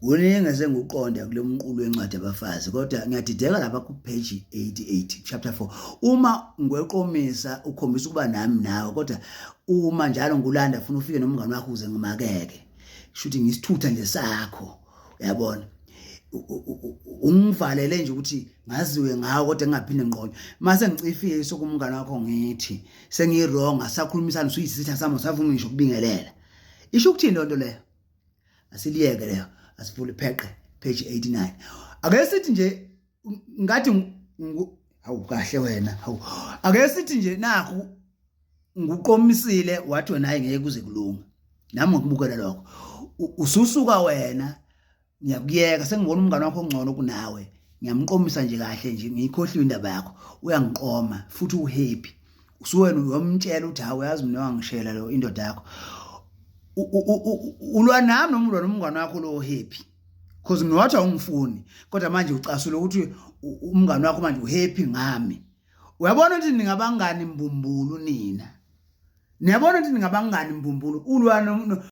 Kuningi esengikuqonda kule mqulu wencwadi yabafazi kodwa ngiyadideka lapha ku-page 88 chapter 4. Uma ngweqomisa ukhombisa ukuba nami nawe kodwa uma njalo ngulanda funa ufike nomngane wakho ukuze ngimakeke. Shuthi ngisithutha nje sakho. Uyabona? Ungivalele nje ukuthi ngaziwe ngawo kodwa ngingaphinde ngiqonde. Mase ngicifile sokumngane wakho ngithi sengi-wrong asakhulumisana usuyisitha sami usavuma ngisho ukubingelela. Isho ukuthini lonto leyo? Asiliyeke leyo, asivule pheqe page 89. Ake sithi nje ngathi hawu kahle wena, hawu ake sithi nje nakhu nguqomisile wathi wena hayi ngeke kuze kulunge. Nami ngikubukela lokho. Ususuka wena ngiyakuyeka sengibona umngane wakho ongcono kunawe. Ngiyamqomisa nje kahle nje ngiyikhohliwe indaba yakho. Uyangiqoma futhi uhappy. Usuwena uyomtshela ukuthi hawu yazi mina wangishela lo indoda yakho. Ulwa nami noma ulwa nomngane wakho lo happy? Because mina wathi awungifuni kodwa manje ucasula ukuthi umngane wakho manje uhappy ngami. Uyabona ukuthi ningabangani mbumbulu nina. Niyabona ukuthi ningabangani mbumbulu ulwa.